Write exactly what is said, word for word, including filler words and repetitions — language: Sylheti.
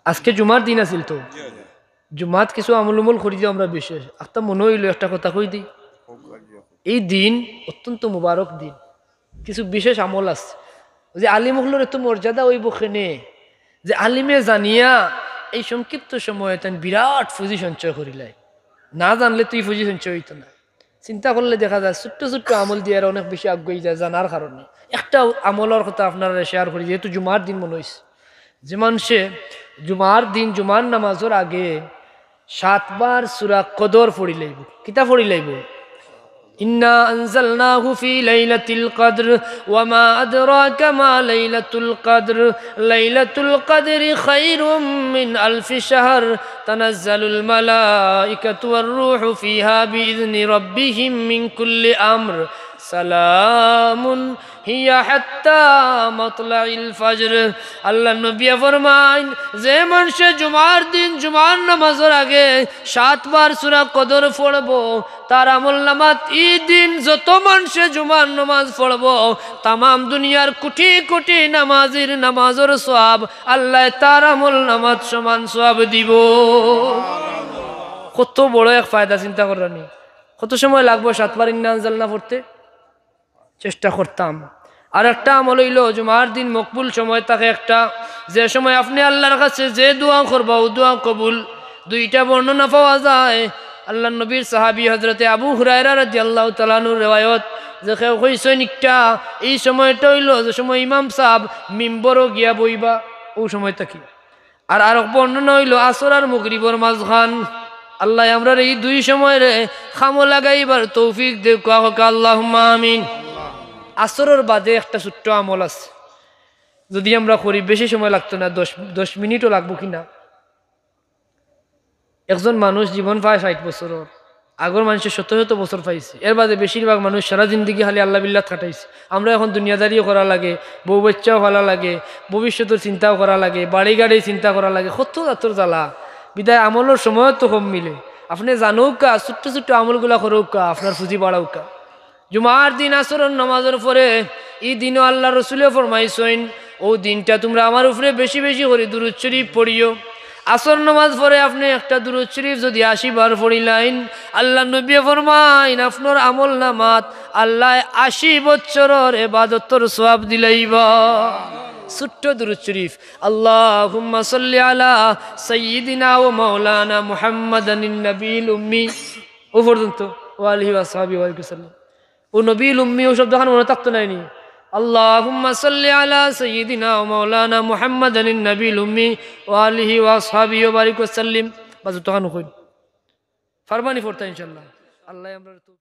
আজকে জুমার দিন আছিল তো, জুমাত কিছু আমল উমল করি দিও আমরা বিশেষ। একটা মনে অইলো একটা কথা কই দিই, এই দিন অত্যন্ত মুবারক দিন, কিছু বিশেষ আমল আছে। ওই যে আলিম অকলর এত মর্যাদা অইবো কেনে, যে আলিমে জানিয়া এই সংক্ষিপ্ত সময়ে তাইন বিরাট পুঁজি সঞ্চয় করিলাইন, না জানলে তো ই পুঁজি সঞ্চয় অইতো না। চিন্তা করলে দেখা যায় ছোট্ট ছোট্ট আমল দিয়া এরা অনেক বেশি আগুয়াই যায় জানার কারণে। একটা আমলর কথা আপনারারে শেয়ার করি, যেহেতু জুমার দিন মনে অইছে, যে মানষে জুমার দিন জুমার নামাজর আগে সাতবার সূরা কদর পড়িলাইবো। কিতা পড়িলাইবো? إنا أنزلناه في ليلة القدر وما أدراك ما ليلة القدر ليلة القدر خير من ألف شهر تنزل الملائكة والروح فيها بإذن ربهم من كل أمر سلام هي حتى مطلع الفجر. আল্লাহর নবী ফরমাইন, যে মানষে জুমার দিন জুমার নামাজর আগে সাতবার সূরা কদর পড়বো, তার আমল নামাত ই দিন যত মানষে জুমার নামাজ পড়বো, তামাম দুনিয়ার কোটি কোটি নামাজির নামাজর সওয়াব আল্লায় তার আমল নামাত সমান সওয়াব দিবো। কত বড় এক ফায়দা চিন্তা কররানি। কত সময় লাগবো সাতবার ইন্না আনজালনা পড়তে? চেষ্টা করতাম। আর একটা আমল অইলো, জুমার দিন মকবুল সময় থাকে একটা, যে সময় আপনে আল্লাহর কাছে যে দোয়া করবা, অউ দোয়া কবুল। দুইটা বর্ণনা পাওয়া যায়। আল্লাহর নবীর সাহাবী হযরতে আবু হুরায়রা রাদিয়াল্লাহু তাআলা আনহুর রেওয়ায়ত, যে কেউ কইছইন একটা, এই সময়টা অইলো যে সময় ইমাম সাব মিম্বরো গিয়া বইবা, অউ সময় থাকি। আর আরক বর্ণনা অইলো আসর আর মাগরিবর মাঝখান। আল্লায় আমরারে ই দুই সময়রে কামো লাগাইবার তৌফিক দেউক্কা, কউক্কা আল্লাহুম্মা আমিন। আসরর বাদে একটা ছোট্ট আমল আছে, যুদি আমরা করি বেশি সময় লাগতো না, দশ, দশ মিনিটও লাগবো কিনা। একজন মানুষ জীবন পায় ষাইট বছরর, আগর মানষে শত শত বছর পাইছে, এর বাদে বেশিরভাগ মানুষ সারা জিন্দেগি খালি আল্লাহ বিল্লাত কাটাইছে। আমরা এখন দুনিয়াদারিও করা লাগে, বউ বাচ্চাও পালা লাগে, ভবিষ্যতর চিন্তাও করা লাগে, বাড়ি গাড়ির চিন্তা করা লাগে, কত জাতর জ্বালা। বিদায় আমলর সময়ও তো কম মিলে। আপনে জানউক্কা, ছোট্ট ছোট্ট আমলগুলা করউক্কা, আপনার পুঁজি বাড়াউক্কা। জুমার দিন আসরর নামাজর পরে, ই দিনও আল্লাহর রসুলে ফরমাইছইন, অউ দিনটা তুমরা আমার উপরে বেশি বেশি করি দুরূদ শরীফ পড়িও। আসর নামাজ পরে আপনে একটা দুরূদ শরীফ যুদি আশি বার পড়িলাইন, আল্লাহর নবীয়ে ফরমাইন, আপনার আমল নামাত আল্লায় আশি বছরর ইবাদতর সওয়াব দিলাইবা। ছোট্ট দুরূদ শরীফ, আল্লাহুম্মা সাল্লি আলা সাইয়্যিদিনা ওয়া মাওলানা মুহাম্মাদানিন নবীল উম্মি, অউ পর্যন্ত, ওয়া আলিহি ওয়া সাহবিহি ওয়া বারিক ওয়া সাল্লিম। অউ নবীল উম্মি, অউ শব্দখান মনো থাকতো নায়নি? আল্লাহুম্মা সাল্লি আলা সাইয়্যিদিনা ওয়া মাওলানা মুহাম্মাদানিন নবীল উম্মি ওয়া আলিহি ওয়া সাহবিহি ওয়া বারিক ওয়া সাল্লিম। বাস, অতখান কইন। পারবানি পড়তা ইনশাআল্লাহ। আল্লায় আমরারে তো